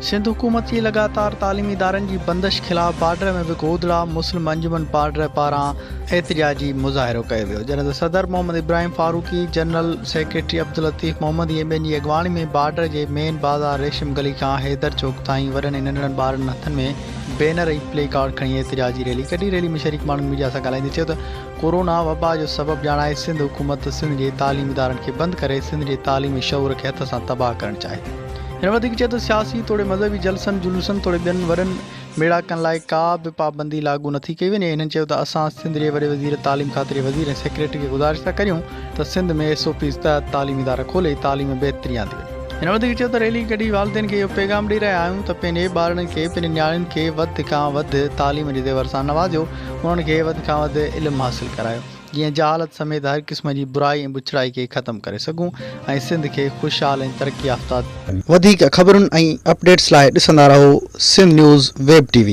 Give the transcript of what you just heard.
سنڌ حڪومت جي لڳاتار تعليمي ادارن جي بندش خلاف بارڊر ۾ به گودڙا مسلم انجمن بارڊر پاران احتجاجي مظاهرو ڪيو ويو جڏهن ته صدر محمد ابراهيم فاروقي، جنرل سيڪريٽري عبداللطيف محمدي ۽ ٻين جي اڳواڻي ۾ بارڊر جي مين بازار ريشم گلي کان حيدر چوڪ تائين وڏن ۽ ننڍڙن ٻارڙن هٿن ۾ بينر ۽ پلي ڪارڊ کڻي احتجاجي ريلي ڪڍي ريلي ۾ شريڪ ماڻهن ميڊيا سان ڳالهائيندي چيو ته ڪورونا وبا جو سبب ڄاڻائي سنڌ حڪومت سنڌ جي تعليمي ادارن کي بند ڪري سنڌ جي تعليمي شعور کي هٿ سان تباهه ڪرڻ چاهي ٿي. هن وڌيڪ چيو ته سياسي توڙي مذهبي جلسن، جلوسن توڙي ٻين وڏن ميڙاڪن لاء ڪا به پابندي لاڳو نٿي ڪئي وڃي. هنن چيو ته اسان سنڌ جي وڏي وزير، تعليم کاتي جي وزير ۽ سيڪريٽري کي گذارش ٿا ڪريون ته سنڌ ۾ ايس او پيز تحت تعليمي ادارا کولي تعليم ۾ بهتري آندي وڃي. هن وڌيڪ چيو ته ريلي ڪڍي والدين کي اهو پيغام ڏئي رهيا آهيون ته پنهنجي ٻارڙن کي پنهنجي نياڻين کي وڌ کان وڌ تعليم جي زيور سان نوازيو انهن کي وڌ کان وڌ علم حاصل ڪرايو. جيئن جهالت سميت هر قسم جي برائي ۽ بڇڙائي کي ختم ڪري سگهون ۽ سنڌ کي خوشحال ۽ ترقي يافته. وڌيڪ خبرن ۽ اپڊيٽس لاء ڏسندا رهو Sindh news web T V.